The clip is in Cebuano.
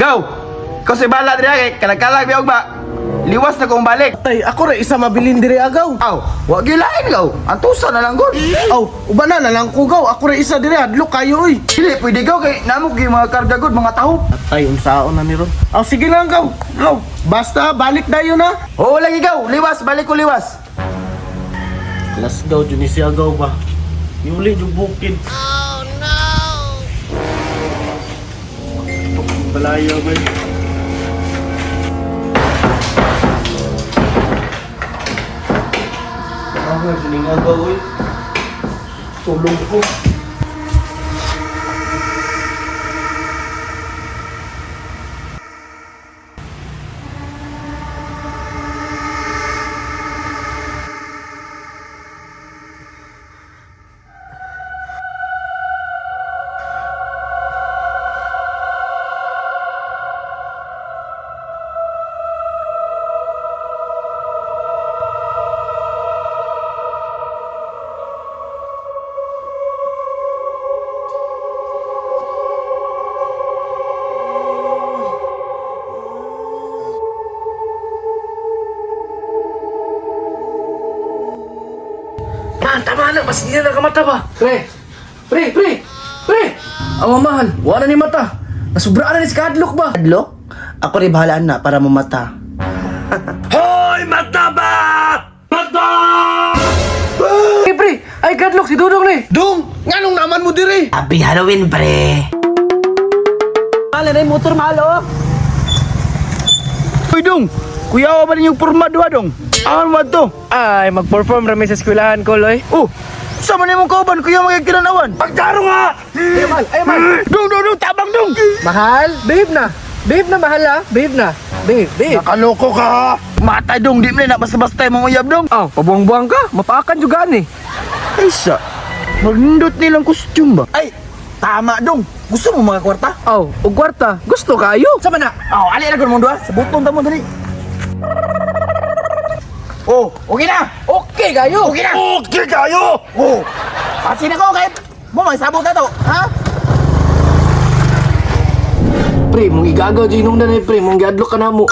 Go! Kasi bala diri kay kalagkalag biyog ba? Liwas na kong balik. Tay, ako ra isa mabilin diri agaw. Aw, wa gyud lain gaw. Antusa na lang gud. Aw, uba na lang ko gaw. Ako ra isa diri hadlok kayo oy. Dili pwede gaw kay namo gyud mga karga gud mga tahop. Tay, unsaon na ni ron? Aw, sige lang gaw. Gaw. Basta balik dayon na. Oo lagi gaw, liwas balik ko liwas. Let's go jud ni siya gaw ba. Yuli jud bukid. Oh no. Balayo ba? Ako jud ning agaw oy. Tulong ko. Man, tama na. Mas hindi na nakamata ba? Pre! Pre! Pre! Pre! Ang mamahal, wala ni mata. Nasubraan na ni si Kadlok ba? Hadlok? Ako rin bahalaan na para mamata. Hoy! Mata ba? Mata! Pre, pre! Ay, Kadlok, si Dudong ni! Dong, nganong naman mo diri? Happy Halloween, pre. Mahal na yung motor, mahal oh. Uy dong, kuya ba ninyong porma duha dong? Aman mo to? Ay, mag-perform rami sa eskwelahan ko, Loy. Oh, sa man imong kauban kuya magkikinanawan. Pagtaro nga. Ay, mahal! Ay, mahal! Dong dong dong tabang dong. Mahal? Behave na! Behave na, mahal ah! Behave na! Behave, behave! Nakaloko ka. Mata dong, di mo na basta-basta imong uyab dong. Oh, pabuang-buang ka! Mapaakan juga ni. Ay sa, magnindot nilang costume ba? Ay, tama dong. Gusto mo mga kwarta? Oh, og kwarta. Gusto kayo? Sama na! Oh, ali na gud mong duha. Sa butong ta mo dali. Oh, okay na. Okay kayo! Okay na. Okay kayo. Oh. Pasin ako kay mo may sabot na to, ha? Pre, mong igagaw dyan na pre, mong giadlok ka na mo.